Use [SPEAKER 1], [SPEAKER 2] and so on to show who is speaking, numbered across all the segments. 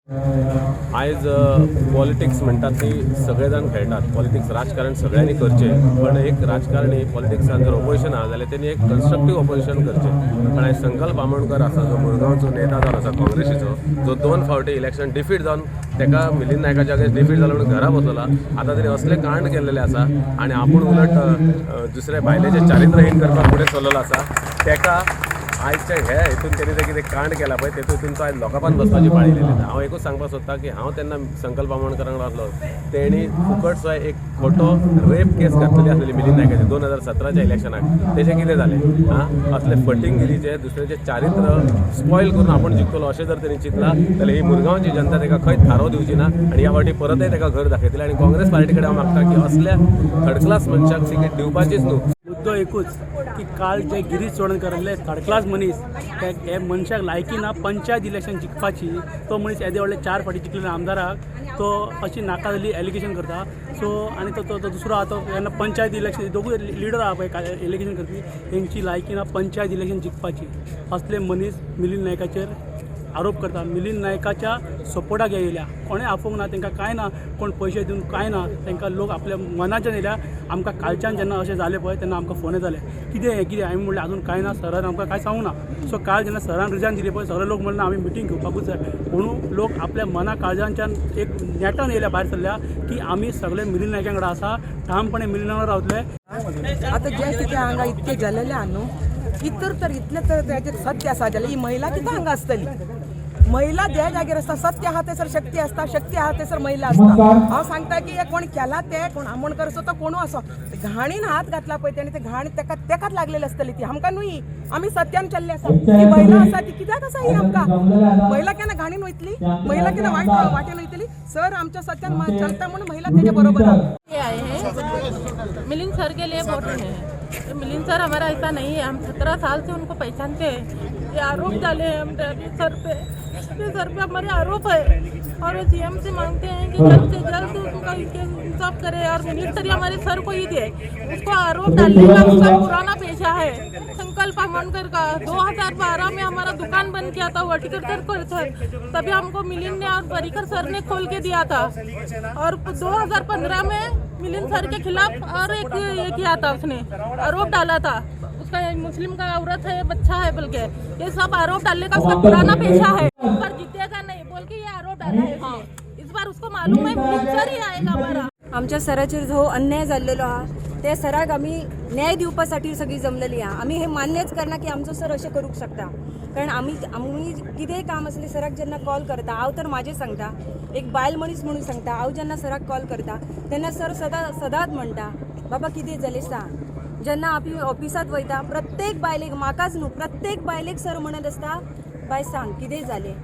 [SPEAKER 1] आयज पॉलिटिक्स म्हणटात ती सगळे जाण खेळटात. पॉलिटिक्स, राजकारण सगळ्यांनी करचें, पण एक राजकारणी पॉलिटिक्सान जर ऑपोजिशन आहा जाल्यार तेणी एक कन्स्ट्रक्टीव ऑपोजिशन करचें. पण आयज संकल्प आमोणकर आसा, जो मुरगांवचो नेता जावन आसा काँग्रेसीचो, जो दोन फावटी इलेक्शन डिफीट जावन तेका मिलिंद नायकाच्या अगेन्स्ट डिफीट जालो म्हणून घरा बसला. आतां तेणी असले कांड केल्लेले आसा आनी आपूण उलट दुसऱ्या बायलेचें चारित्रहीन करपाक फुडें सरलेलो आसा. तेका आयच्या हे हितून तेणी जें कितें कांड केला पळय, तेतून तो आयज लॉकअपान बसपाची पाळी येयलेली. हांव एकूच सांगपाक सोदता की हांव तेन्ना संकल्प आमोणकरांक आसलो, तेणी फुकट सुद्दां एक खोटो रेप केस घातलेली आसलेली मिलिंद नायकाची 2017च्या इलेक्शनाक. तेजें कितें जालें? आं, असले फटींगिरीचे, दुसऱ्याचें चारित्र स्पॉयल करून आपूण जिखतलो अशें जर तेणी चिंतलां जाल्यार ही मुरगांवची जनता तेका खंयच थारो दिवची ना आनी ह्या फावटी परतय तेका घर दाखयतले. आनी काँग्रेस पार्टी कडेन हांव मागता की असल्या थर्ड क्लास मनशाक तिकेट दिवपाचीच न्हू.
[SPEAKER 2] मुद्दो एकूच की काल जे गिरीश चोडणकर थर्ड क्लास मनीस, ते हे मनशाक लायकी ना पंचायत इलेक्शन जिखपाची. तो मनीस येदे व्हडले चार फावटी जिखलेले आमदाराक तो अशी नाका जाल्ली एलिगेशन करता. सो आनी तो तो तो दुसरो आहा, तो जेन्ना पंचायत इलेक्शन, दोगूय लिडर आहा पळय एलिगेशन करपी, तेंची लायकी ना पंचायत इलेक्शन जिखपाची. असले मनीस मिलिंद नायकाचेर आरोप करता. मिलिंद नायकाच्या सपोर्टाक येयल्या, कोणें आपोवंक ना तांकां, कांय ना, कोण पयशे दिवन कांय ना. तांकां लोक आपल्या मनाच्यान येयल्या. आमकां कालच्यान जेन्ना अशें जालें पळय, तेन्ना आमकां फोन जाले, कितें हें, कितें? हांवें म्हणलें, अजून कांय ना, सरान आमकां कांय सांगूंक ना. सो काल जेन्ना सरान रिजायन दिली पळय, सगळे लोक म्हणलें आमी मिटींग घेवपाकूच जाय म्हणून. लोक आपल्या मना काळजांच्यान एक नेटान येयल्या, भायर सरल्या की आमी सगळे मिलिंद नायका वांगडा आसा, ठामपणे मिलिंद वांगडा रावतले.
[SPEAKER 3] आतां जें कितें हांगा इतकें जालेलें आहा न्हू, इतर तर इतलें तर तेजें सत्य आसा जाल्यार ही महिला कित्याक हांगा आसतली? महिला ज्या जाग्यार आसता, सत्य आहा थंयसर शक्ती आसता, शक्ती आहा थंयसर महिला आसता. हांव सांगता की हे कोण केला ते, कोण आमोणकर आसो, तो कोणू आसो, घाणीन हात घातला पळय तेणे, ते घाण तेका तेकाच लागलेली आसतली, ती आमकां न्हू. आमी सत्यान चल्ले आसा. ही महिला आसा ती कित्याक आसा ही आमकां? महिला केन्ना घाणीन वयतली? महिला केन्ना वायट वाटेन वयतली? सर आमच्या सत्यान चलता म्हणून महिला तेजे बरोबर आहा.
[SPEAKER 4] ये आए हैं, मिलिंद सर के लिए वोट रहे हैं. तो मिलिंद सर हमारा ऐसा नहीं है, हम 17 साल से उनको पहचानते हैं. ये आरोप डाले हैं हम सर पे, ये सर पे हमारे आरोप है और वो सीएम से मांगते हैं कि जल्द से जल्द उनका इंसाफ करे और मिनिस्टर हमारे सर को ही दे. उसको आरोप डालने का उसका पुराना पेशा है संकल्प आमोणकर का. 2012 में हमारा दुकान बंद किया था हॉर्टिकल्चर को सर, तभी हमको मिलिंद ने और परिकर सर ने खोल के दिया था. और 2015 में मिलिंद सर के खिलाफ और एक ये किया था, उसने आरोप डाला था. उसका मुस्लिम का औरत है, बच्चा है, बल्कि ये सब आरोप डालने का उसका पुराना पेशा है. इस बार जीतेगा नहीं बोल के ये आरोप डाला है उसने. इस बार उसको मालूम है, मिलिंद सर ही आएगा हमारा.
[SPEAKER 5] आमच्या सराचेर जो अन्याय जाल्लेलो आहा, त्या सराक आमी न्याय दिवपासाठी सगळी जमलेली आहा. आमी हे मान्यच करना की आमचो सर अशें करूंक शकता, कारण आमी आमी कितेंय काम आसलें सराक जेन्ना कॉल करता, हांव तर म्हाजें सांगता, एक बायल मनीस म्हणून सांगता, हांव जेन्ना सराक कॉल करता तेन्ना सर सदां सदांच म्हणटा, बाबा कितें जालें सांग. जेन्ना आमी ऑफिसांत वयता, प्रत्येक बायलेक, म्हाकाच न्हू, प्रत्येक बायलेक सर म्हणत आसता, बाय सांग कितें जालें.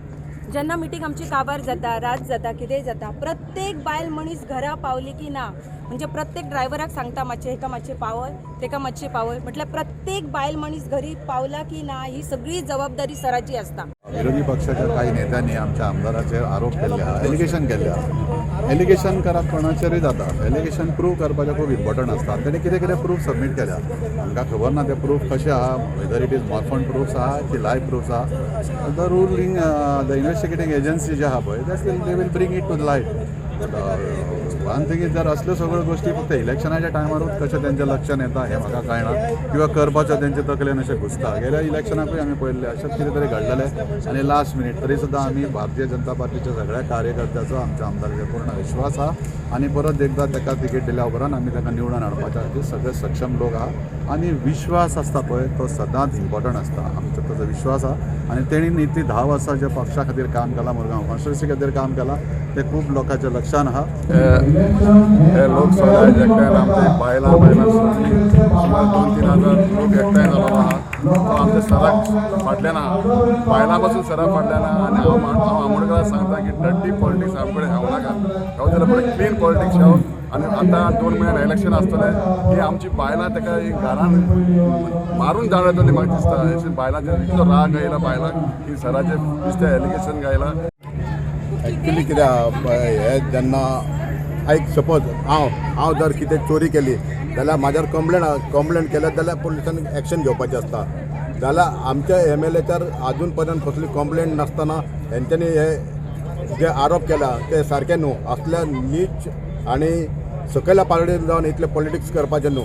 [SPEAKER 5] जेन्ना मिटींग आमची काबार जाता, रात जाता, कितेंय जाता, प्रत्येक बायल मनीस घरा पावली की ना, म्हणजे प्रत्येक ड्रायव्हराक सांगता, मातशें हेका मातशें पावय, तेका मातशें पावय. म्हटल्यार प्रत्येक बायल मनीस घरी पावला की ना ही सगळी जबाबदारी सराची आसता.
[SPEAKER 6] विरोधी पक्षाच्या काही नेत्यांनी आमच्या आमदाराचेर आरोप केल्ले आहा, एलिगेशन केल्ले आहा. एलिगेशन करप कोणाचेरूय जाता, एलिगेशन प्रूव करपाचें खूब इम्पॉर्टंट आसता. तेणी कितें कितें प्रूफ सबमीट केल्या, आमकां खबर ना ते प्रूफ कशें आहा, whether it is morphed proofs आहा की लायव्ह प्रूफ्स आहा. The ruling, the investigating agency जे आहा पळय, that will they will bring it to the light. One thing is, जर असल्यो सगळ्यो गोश्टी फक्त इलेक्शनाच्या टायमारूच कशें तेंच्या लक्षान येता हें म्हाका कळना, किंवा करपाचो तेंच्या तकलेन अशें घुसता. गेल्या इलेक्शनाकूय आमी पळयल्लें, अशेंच कितें तरी घडलेलें आनी लास्ट मिनीट. तरी सुद्दां आमी भारतीय जनता पार्टीच्या सगळ्या कार्यकर्त्याचो आमच्या आमदाराचेर पूर्ण विश्वास आहा आनी परत एकदां ताका तिकेट दिल्या उपरांत आमी ताका निवडून हाडपाच्या खातीर सगळे सक्षम लोक आहा. आनी विश्वास आसता पळय, तो सदांच इम्पॉर्टंट आसता. आमचो ताजो विश्वास आहा आनी तेणी इतली 10 वर्सां जे पक्षा खातीर काम केलां, मुरगांव कॉन्स्टिट्युन्सी खातीर काम केलां, तें खूब लोकांच्या लक्षान आहा.
[SPEAKER 7] हे लोक सगळे आयज एकठांय, आमचे बायलां बायलां सगळीं सुमार 2-3 हजार लोक एकठांय जाल्लो आहा. तो आमच्या सराक फाटल्यान आहा, बायलां पासून सरा फाटल्यान आहा. आनी हांव आमोणकराक सांगता की डर्टी पॉलिटिक्स आमचे कडेन येवं नाका, येवं जाल्यार बरें क्लीन पॉलिटिक्स येव. आनी आतां 2 म्हयन्यान इलेक्शन आसतलें, ही आमची बायलां ताका घरान मारून धाडतली म्हाका दिसता. अशें बायलांचेर इतलो राग आयला बायलांक की सराचेर दिसता एलिगेशन घायला.
[SPEAKER 8] एक्चुली कितें आहा पळय, हे जेन्ना आयक, सपोज हांव जर कितें चोरी केली जाल्यार म्हाजेर कंप्लेन केल्या जाल्यार पोलिसान एक्शन घेवपाचें आसता. जाल्यार आमच्या एमएलएचेर आजून पर्यंत कसली कंप्लेन नासतना हेंच्यांनी हे जे आरोप केला ते सारके न्हू. असल्या नीच आनी सकयल्या पातळीर जावन इतले पॉलिटिक्स करपाचें न्हू.